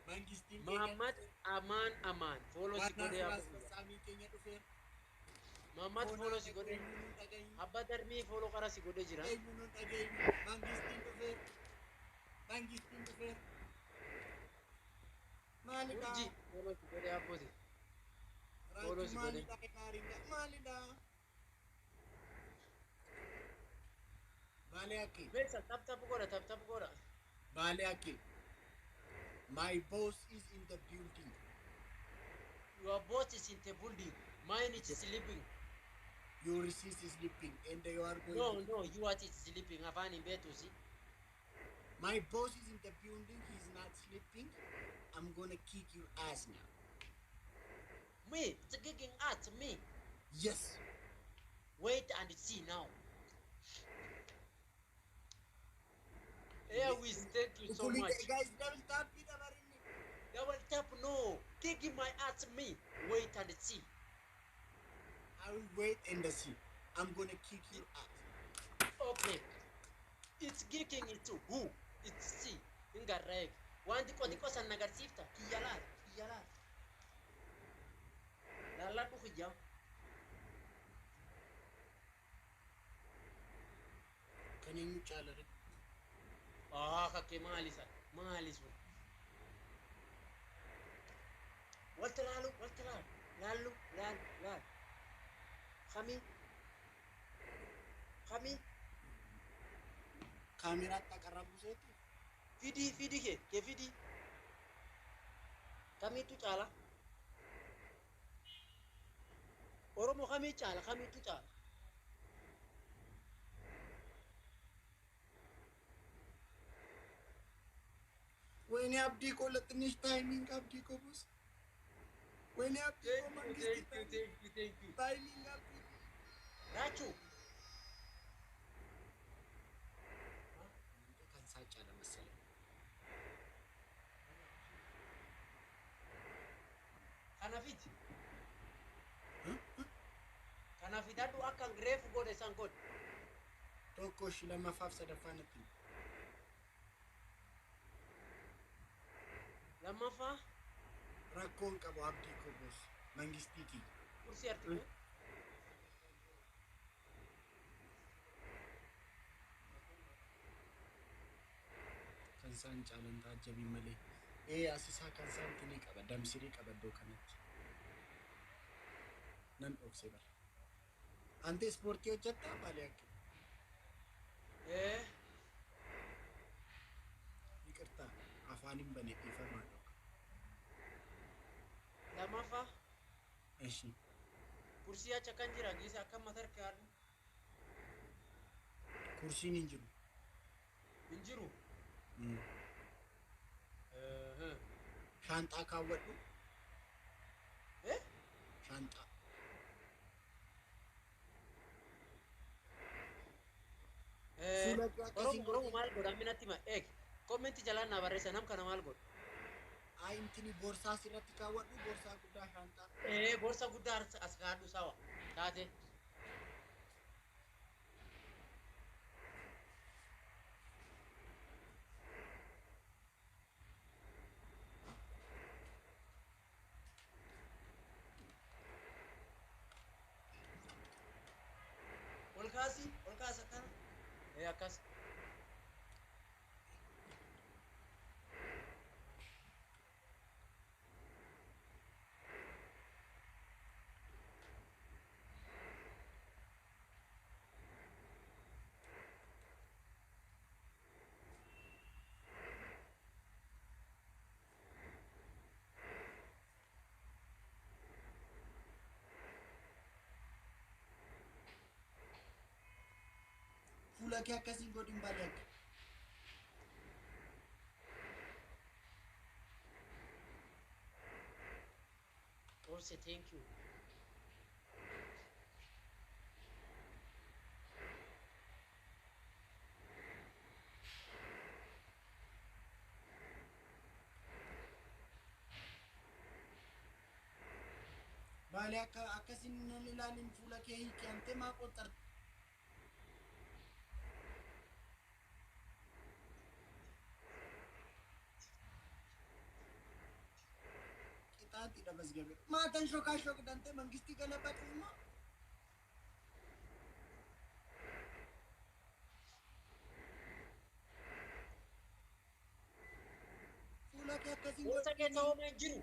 Mangistiin keenya. Muhammad Amaan Amaan follow si ዋና godhee. ስራ Abba አስፈጻሚ keenya dhufeera. Muhammad follow si godhee. Eenyu nuun dhageenyu. Abba Darmii follow qara si godhee jira. Eenyu nuun dhageenyu. Mangistiin dhufeera. Mangistiin dhufeera. Maalidha? Urji follow si godhee abbooti. Follow Raajii si godhee. maalidha? Gaariidha. Maalidha? Baalee akkee. Meesa tap tap godha, tap tap godha. Baalee akkee. My boss is in the building. Your boss is in the building. Mine is sleeping. Your sis is sleeping and you are going No, to no, you are is sleeping. Afaan hin beektu si. My boss is in the building. He's not sleeping. I'm gonna kick your ass now. Me, it's kicking at me. Yes. Wait and see now. Airways, thank you so much. Guys, double tap it, dabarinni. Double tap, no. Kicking my ass, me. Wait and see. I will wait and see. I'm gonna kick your ass. Okay. It's kicking it to who? It's see. Ingarreg. Waan xiqqoo xiqqoo san agarsiifta. Kiyya laal. Kiyya laal. Laalladhu kiyya. Eenyu caala ree? Ah, kakkee maali san? Maali sun? Walta laalu, walta laalu, laallu, laalu, laalu. Kamii? Kamii? Kaameraatti aqarrabuu seeti? Fidii, fidii kee, kee fidii. Kamiitu caala? Oromoo kamii caala? Kamiitu caala? ወይኔ አብዲ ኮ ለትንሽ ታይሚንግ አብዲ ኮ ቦስ ወይኔ አብዲ ኮ መንግስት Thank you, thank you, thank you. ታይሚንግ አብዲ Raachuu. Kan isaa caala መሰለኝ። Kana fidi. Kana fidadhu akka reefu godhe san godhe. Tokko shi lammaffaaf sadaffaa natti himi. Lammaffaa Rakkoon qabu abdii koo boos mangistii kiyya. Kursii artikoo. Kan isaan caalan taajjabii malee. Ee asisaa kan isaan tinii qaba damsirii qaba iddoo kanatti. Nan dhoksee bara. Ante ispoortii hojjettaa maali akka? Ee. Yiqirtaa afaan hin bane dhiifamaa dhoka. Lammaffaa Ishi. Kursii achi akkan jira giisa akkam mata harkaa Kursiin hin jiru. Hin jiru. Shaanxaa kaawwadhu. Eh? Shaanxaa. Fuula kee akkasiin Oromoo godhi. Maal godha minatti hima eeg commenti jalaan naa barreessa nam kana maal godha. Ay intini boorsaa asirratti kaawwadhu boorsaa guddaa shaanxaa. Ee boorsa guddaa as kaa'adhu sawa taate. Ol kaasi ol kaasi akkana. Ee akkas. Fuula kee akkasiin godhin balee akka. Obse, thank you. Baalee akka akkasiin nan ilaalin fuula kee hiiki antee maa qoxxarte. Qixaaxidha masgabe. Maatan shokaa shokdante mangistii galabaxuuma. Fuula kee akkasiin Boorsa keessa homaa hin jiru.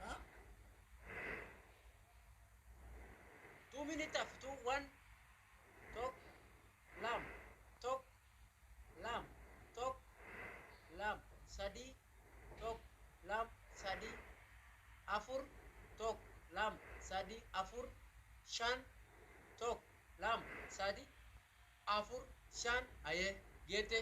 Ha? 2 minutes af two one tokko lama tokko lama tokko lama sadii tokko lama sadii afur tokko lama sadii afur shan tokko lama sadii afur shan ayee geete.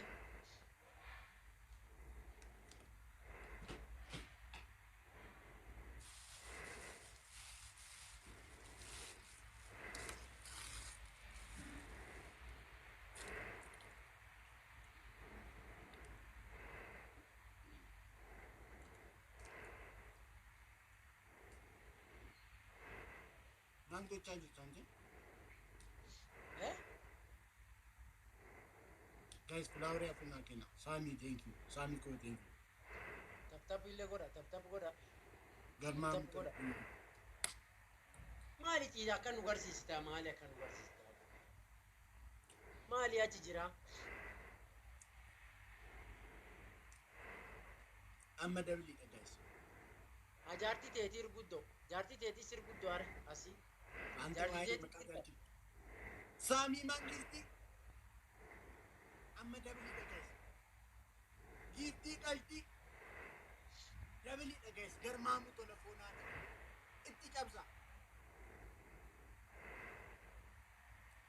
Maal gochaa jirtu ante? Eh? Guys, flowerii afur naa kenna. Saami, thank you. Saami koo, thank you. Tap tap illee godha, tap tap godha. Galmaa Tap godha. Maali ciisa akka nu garsiistaa maali akka nu garsiistaa? Maali achi jira? Amma doubleiidha guys. Ha jaartii teetii irguddoo. Jaartii teetii sirguddoo are asii. Ante Jaartii waa'ee teetii maqaa sirba. jaartii. Saamii Mangistii. Amma doubleiidha guys. Giiftii qaltii. Doubleiidha guys. Garmaamu tola foonaadha. Itti cabsa.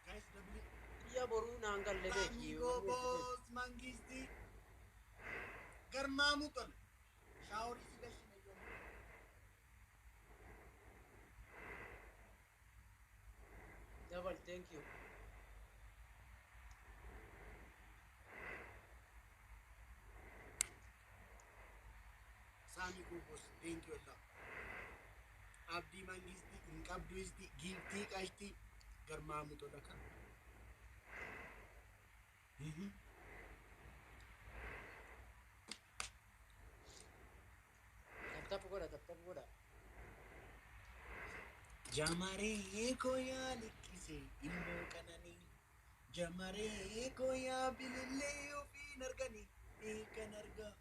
Guys, double. Biyya boruu naan galle beeki. Saamii Goobos Mangistii. Garmaamu tola. Showerii si gashina yooma. Double, thank you. Saamii Goobos, thank you Allah. Abdii Mangistii, hin qabdu isti, giiftii qashtii, garmaamu tola kan. Tap tap godha, tap tap godha. Jamaree koo yaa liqqise ilmoo qananii. Jamaree koo yaa bilillee ofiin arganii. Kan argaa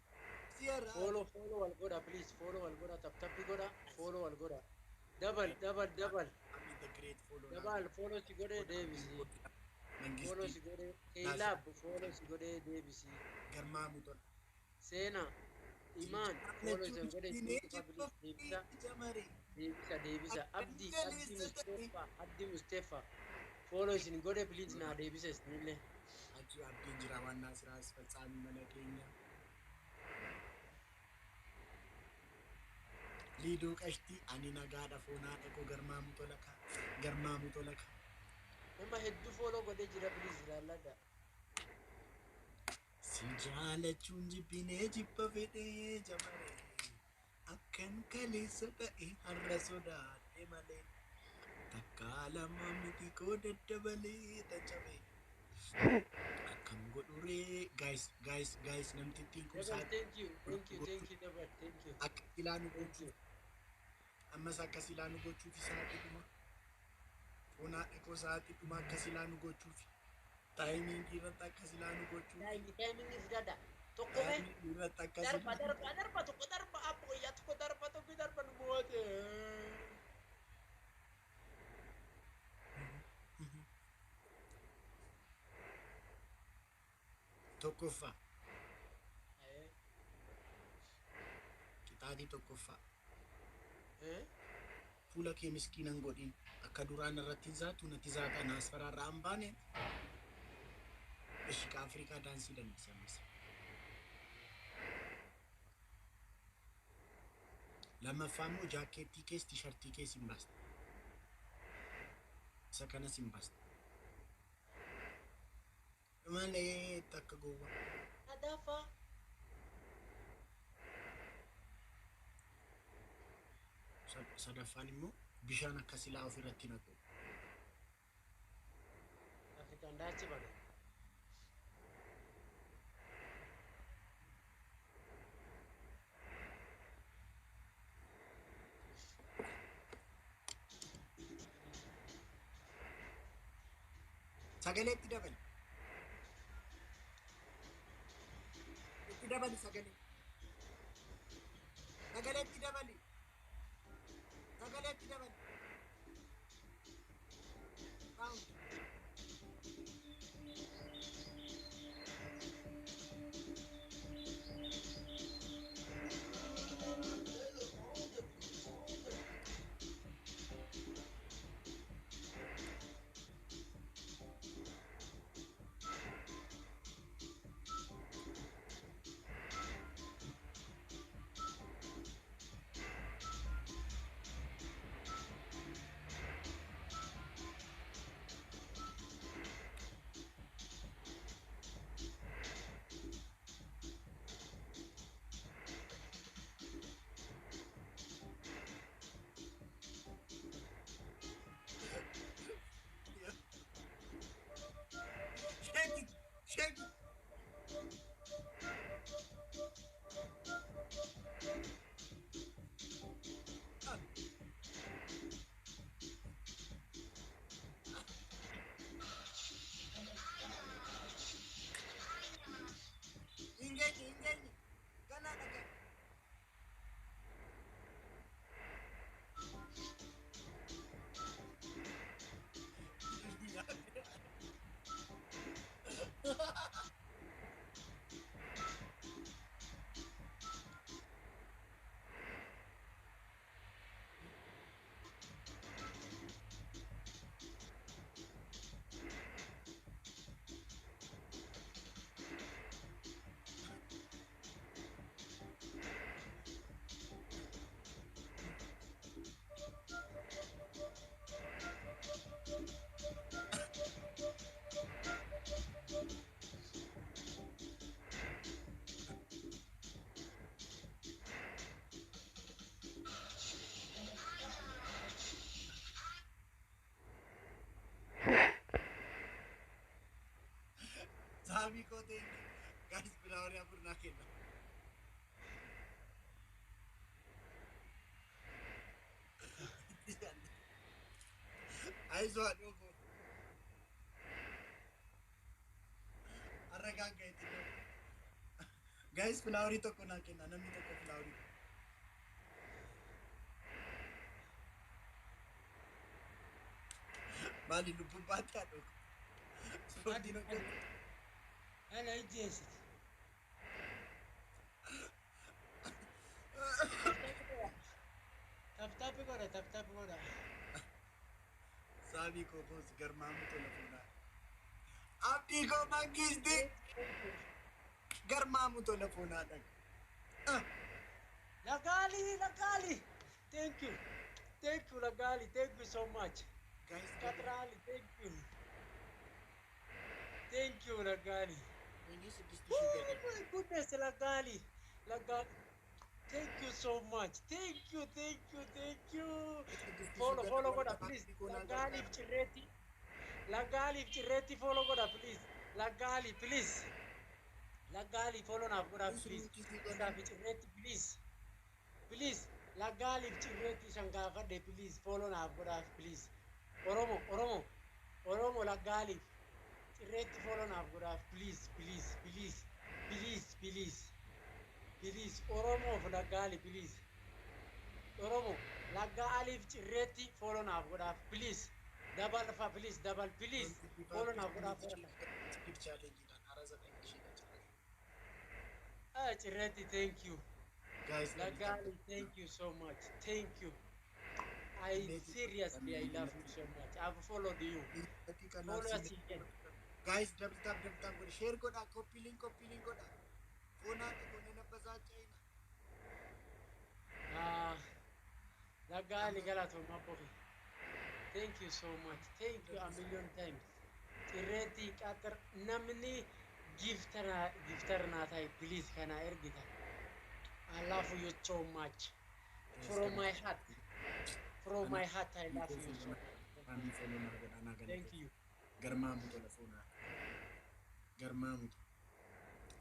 si'araa. Follow, follow wal godha, please. Follow wal godha, tap tap godha, follow wal godha. Double, double, double. Abdii the great follow. Double, follow si godhee deebisi. Follow Mangistii si godhee. Keelaab, follow si godhee deebisi. Garmaamu tola. Seenaa, Imaan, follow isin godhee isin dhufa, please. Deebisa, Jamaree. deebisa, deebisa. Abdii, Abdii Musteeffaa, Abdii Musteeffaa. Follow isin godhe, please naa deebisa isinillee. Achi abdiin jira waan naasiraa asfatsaanii mana keenya. Liiduu qashtii ani nagaadha foonaa dhaqoo garmaamu tola ka garmaamu tola ka. Nama hedduu follow godhee jira, please ilaalladha. Si jaalachuun jibbinee jibba fedhee jamaree. Akkan kaleessa ta'e har'a sodaadhe malee. Takkaa lama miti koo daddabalee tacabe. Akkam godhuree guys, guys, guys, namtittiin kun Double, sa'aatii thank you, thank you, thank you, double, thank you. Akka ilaanu Thank gochuuf you. Ammas akkas ilaanu gochuuf sa'aatii dhuma. Foonaa dhaqoo sa'aatii dhuma akkas ilaanu gochuuf. Timingii irratti akkas ilaanu gochuuf. Timing, timingii fudhadha. Tokko mee Timingii irratti akkas darba ilaanu. Darba darba tokko darba abbo yaa tokko darba tokko darba nu moote. Tokkoffaa. Qixaatii tokkoffaa. Fuula kee miskiinan godhin akka duraan irratti hin zaatu natti zaata naas faraarraa hin baane. Ishi ka Afrikaa daansii dandeessi ammas. Lammaffaa immoo jaakkeettii kees tishartii kees hin baasta. Isa kanas hin baasta. Malee takka gowwa. Sadaffaa. Sadaffaan immoo bishaan akka silaa ofirratti naqu. Afrikaan daansii bana. Sagalee itti dabali. Itti dabali sagalee. Sagalee itti dabali. Sagalee itti dabali. Sound. koo thank you. Guys, flowerii afur naa kenna. Ayizoo haadhoo koo. Arragaaggaetti. Guys, flowerii tokko naa kenna, namni tokko flowerii. Maali, lubbuun baatti haadhoo koo? Ispoortiin hojjetu. Ana ijjeessiti. Tap tap godha, tap tap godha. Saabii koo boos garmaamu tola fuudhaa. Abdii koo mangisti garmaamu tola fuudhaa dhaga. Lagaali, Lagaali. Thank you. Thank you, Lagaali. Thank you so much. Guys, Katraali, thank you. Thank you, Lagaali. Inni 6000 Oh gadi. my goodness, Lagaali. Lagaali. Thank you so much. Thank you, thank you, thank you. 6000 Follow, gadi. follow godha, please. Abdii koo naa Lagaaliif gargaara. Cirreetti. Lagaaliif Cirreetti follow godha, please. Lagaali, please. Lagaali, follow naaf godha, please. Isaaf Cirreetti, please. Please. Lagaaliif Cirreetti isaan gaafadhe, please. Follow naaf godhaaf, please. Oromo, Oromo, Oromo, Lagaaliif. Cirreetti follow naaf godhaaf, please, please, please, please, please. Please, Oromoof Lagaali, please. Oromo, Lagaaliif Cirreetti follow naaf godhaaf, please. Double fa, please, double, please. Follow naaf godhaaf. Speed challenge dhaan hara 9000 dha jira. Ah, Cirreetti, thank you. Guys, Lagaali, thank you so much. Thank you. I seriously, I love you so much. I've followed you. Follow us again. Guys, double tap, double tap godha. Share godha, copy link, copy link godha. Foonaa tokko nana basaacha'ina. Ah, Lagaali, galatooma bofi. Thank you so much. Thank you a million times. Cirreetti qaxar namni gifter naa ta'e, please, kana ergita. I love you so much. From my heart. From my heart, I love you so much. Ani follow naa godha, naa Thank galatooma. you. Garmaamu tola foonaa. Garmaamu.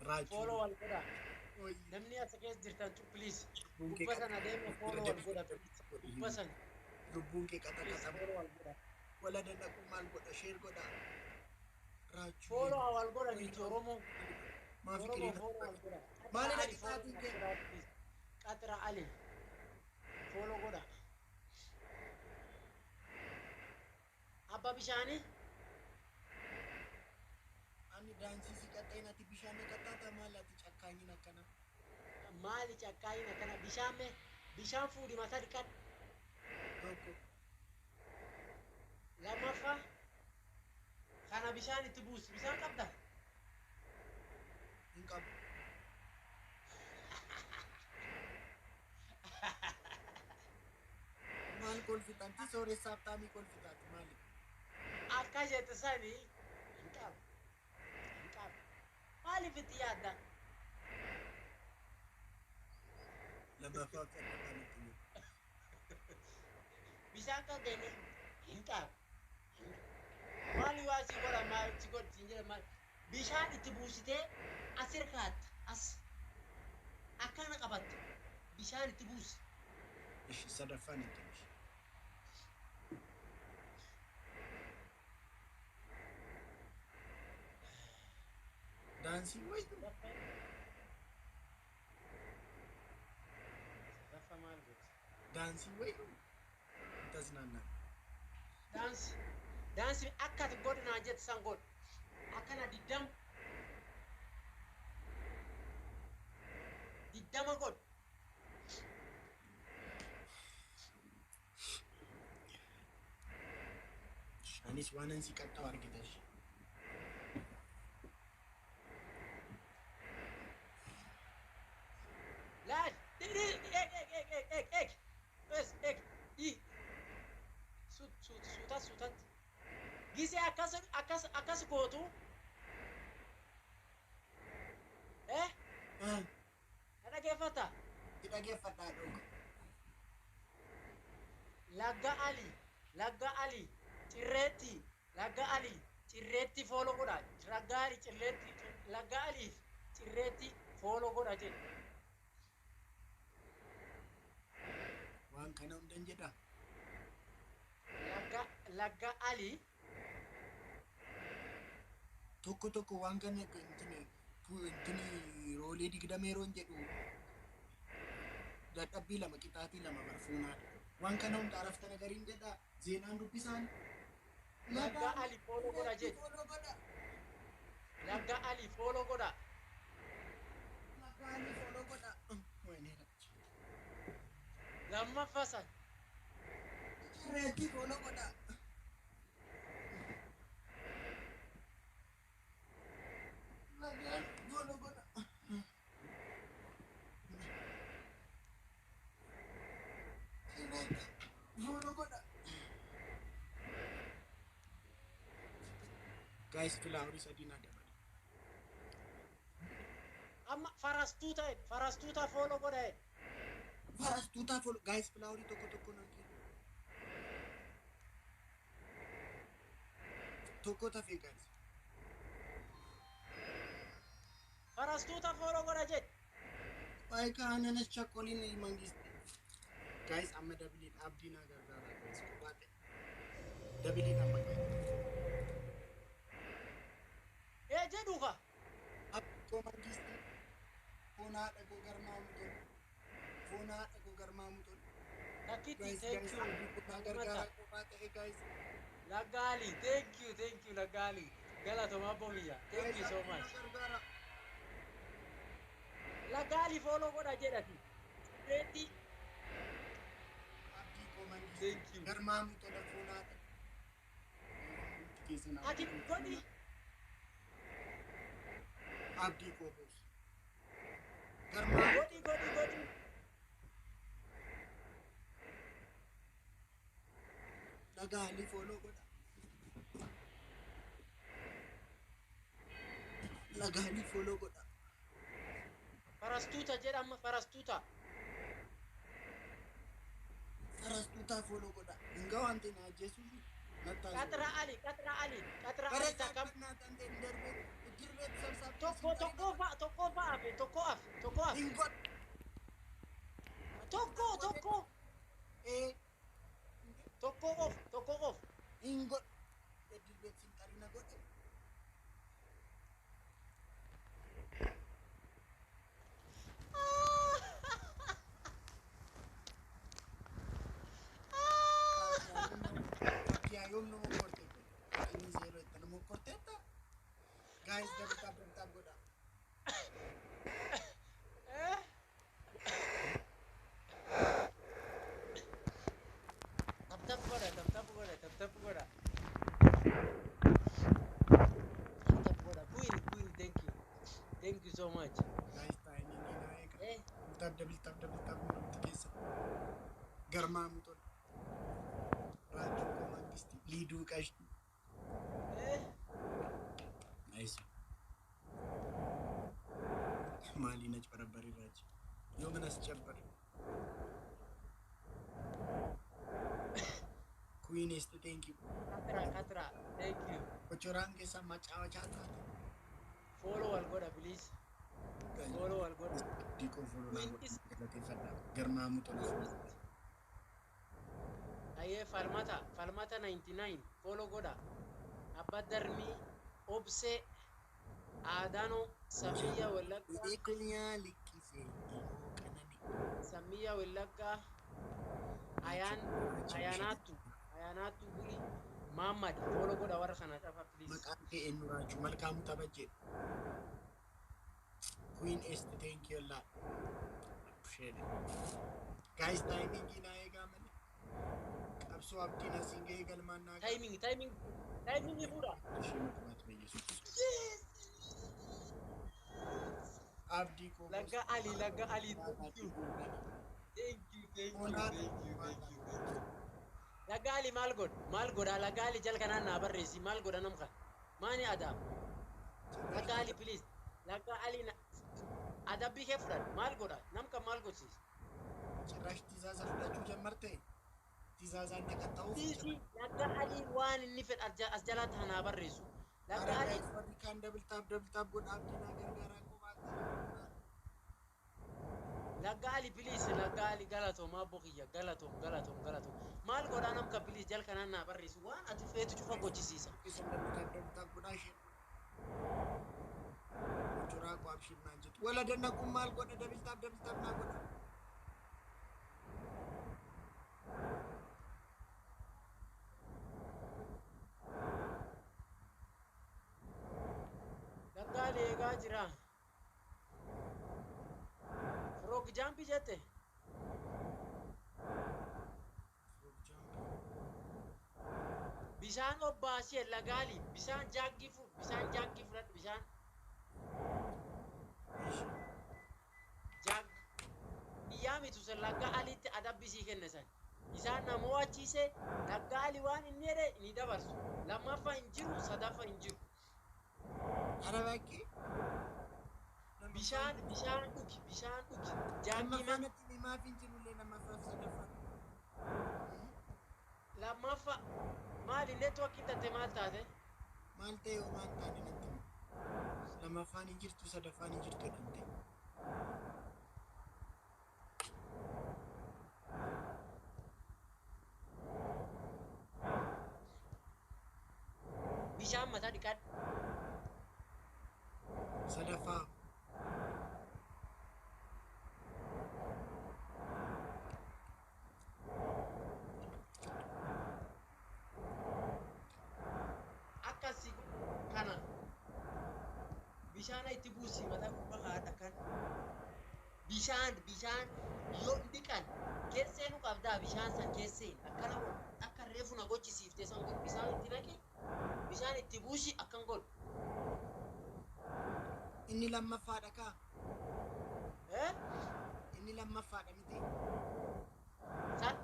Raachuu. Follow wal godha. Oyi. Namni as keessa jirtan tu, please. Lubbuun kee Gubba sana deeme follow wal godha, please. Gubba sana. Lubbuun kee qaxa Please qaxa. follow wal godha. Wala dandaqu maal godha? Share godha. Raachuu. Follow wal godha miti Oromoo. Maa Oromoo fikirii follow wal godha. Maali Qaxira Ali dhaqi follow sa'aatiin kee? godha, please. Qaxira Ali. Follow godha. Abba bishaanii. Ani daansii si qaxxeen, ati bishaan na qaxxaata, maal ati cakkaanyin akkana? Maali cakkaayin akkana? Bishaan mee, bishaan fuudhi, mataa dhiqadhu. Tokko. Lammaffaa kana bishaan itti buusi. Bishaan qabda? Hin qabu. Maal kolfitanti? Sooressaaf taamii kolfitaati maali? Akka jette sani, hin qabu. Hin qabu. Maaliif itti yaadda? Lammaffaa fi sadaffaan itti himu. Bishaan qabdee hin qabu. Maali waa si godha, maal si godhi siin jedha, maal bishaan itti buusitee as hirkaatta, as akkana qabatta, bishaan itti buusi. Ishi, sadaffaan itti himu. Daansii wayitu. Sadaffaa maal gooti? Daansii wayitu. Tasnaannaa. Daansi daansi akka ati godhi naan jette san godhi. Akkana 20 20 godhi. Anis waan ansi qaxxawu argita ishee. Laal, eeg, eeg, eeg, eeg, eeg, eeg, es eeg, i sut sut suutat suutat gisee akkas akkas akkas gootu eh. Na dhageeffata? Si dhageeffadhaa dhuga. Lagga Ali, Lagga Ali, Cirreetti, Lagga Ali, Cirreetti follow godha. Raggaali cirreetti laggaaliif cirreetti follow godha jedhe. Waan kana hundan jedha. Lagga lagga Ali. Tokko tokko waan kana intini intini roolee 20 yeroon jedhu dadhabbii lama qixaatii lama barfuunaadha. Waan kana hunda arafta nagariin jedha. Zeenaan dubbisaan. Lagga Ali follow godha jedhe. Follow godha. Lagga Ali follow godha. Lagga Ali follow godha. Wayne rachi. Lammaffaa san. Cirreetti follow godha. Lagga Ali follow godha. Cirreetti follow godha. Guys, flowerii sadii naa dabali. Amma farastuuta farastuuta follow godha. Farastuutaa follow, guys, flowerii tokko tokko naa kennu. Tokko tafee, guys. Farastuuta follow godha jedhe. Waa'ee kaananas chakkoliin mangisti. Guys, amma doubleiin abdii naa gargaara, guys. Kophaa ta'e. Doubleiin amma, guys. Ee jedhuufa. Abdii mangisti. Foon haadha koo garmaamu tolu. Foon haadha koo garmaamu tolu. Takkitti. Guys, Thank guys, you. abdii koo naa gargaara, kophaa ta'e, guys. Laggaali, thank you, thank you, Laggaali. Galatoma abbo biyya. Thank Guys, you so abdii naa much. gargaara. Laggaali follow godha jedhati. Cirreetti. Abdii koo mangisti. Thank you. Garmaamu tola foon haadha. Keessan Ati godhi. Abdii koo boos. Garmaamu Godhi, godhi, godhi. Dhagaalii follow godha. Lagaalii follow godha. Farastuuta jedhama, farastuuta. Farastuutaa follow godha. Hingaa wanti na ajjeesuufi nattaa. Qatra Ali, Qatra Ali, Qatra Ali takam. Tokko tokko fa tokko fa hafe, tokko hafe, tokko hafe. Hin godhu. Tokko tokko. Ee. Tokko qof, tokko qof. Hin godhu. እድል ቤት ሲንጠሪና godhe. Yaa yoom nama korte? Inni zeeroo itti nama korteetta? Guys, double tap, double tap godha. Eh? Tap tap godha, tap tap godha, tap tap godha. Tap tap godha. Queen, Queen, thank you. Thank you so much. Guys, timingii naa eega. Eh? Double tap, double tap, double tap hundumti keessa. Garmaamu tola. Raachuu koo mangisti. Liiduu qashti. Eh? Nice. Maaliin achi raaji? Yoo mana as cabbar. Queen Est, thank you. Katra, Katra, thank you. Kochoraan keessaa macaawachaa taate. Follow wal godha, please. Follow wal godha. Diqoo follow naa Queen godha. Est. Galateeffadha. Garmaamu tola. Ayyee, Falmata, Falmata 99 follow godha. Abba Darmii, Obsee, Aadaanoo, Samiyya Wallaggaa, Beekunyaa liqqisee ilmoo qananii. Samiyya Wallaggaa, Ayaan, Ayaanaattu, Ayaanaattu Bulii, Maammad follow godha warra kana cafa, please. Maqaan kee eenyu raachuu? Malkaamuu Tabajjee. Queen Est, thank you a lot. Appreciate it. Guys, timingii naa eegaa malee. Qabsoo abdiin asiin ga'ee galmaan naa ga'a. Timing, timing, timing fuudha. Ishee maqaat Yesuus. Abdii koo. Lagga Ali, Lagga Ali, thank you. Thank you, thank you, thank you, thank you, thank you. Lagga Ali maal godha? Maal godha? Lagga Ali jal kanaan naa barreessi. Maal godha nam kan? Maani adaab? Lagga Ali, please. Lagga Ali na adabbii kee fudhadhu. Maal godha? Nam kan maal godhsiisa? ጭራሽ ትእዛዛ fudhachuu ጀመርte? Tizaazaan naqaxxa'uuf. Dhiisi, Lagga Ali waan inni fedhe as jalaatti naa barreessu. Laggaali. Guys, warri kaan double tap, double tap godha, abdiinaa gargaaraa qofaatti. Laggaali, please, laggaali, galatoom abbo kiyya, galatoom, galatoom, galatoom. Maal godhaa namka, please, jal kanaan naa barreessu, waan ati feetu cufa gochisiisa. Keessan double tap, double tap godhaa isheen. Mucuraa koo abshiir naan jettu. Wala dannaquun maal godha, double tap, double tap naa godha. Laggaali eegaa jira. Frog jump jette. Frog jump. Bishaan obbaasee lagaali, bishaan jaaggii bishaan jaaggii fudhadhu, bishaan jaag iyyaa mitu san lagga alitti adabbisii kenne san. Isaan na mo'achiise lagga ali, waan inni jedhe ni dabarsu. Lammaffaa hin jiru, sadaffaa hin jiru. Hara bakkee. Bishaan, bishaan dhugi, bishaan dhugi. Jaaggii Lammaffaa man natti himaaf hin jirullee, lammaffaaf sadaffaa. Lammaffaa maali, networkiin tatte maal taate? Maal ta'e, homaa hin taane, natti hima. Lammaffaan hin jirtu, sadaffaan hin jirtu jedhamte. Bishaan mataa dhiqadhu. Sadaffaa. Akkasi kana bishaan itti buusi, mataa gubbaa haadha kan bishaan, bishaan yoo dhiqan keesseenu qabdaa, bishaan san keesseen akkana godhu, akka reefu na gochisiifte san godhu, bishaan itti naqi, bishaan itti buusi, akkan godhu. Inni lammaffaadha kaa. Eh? Inni lammaffaadha miti. San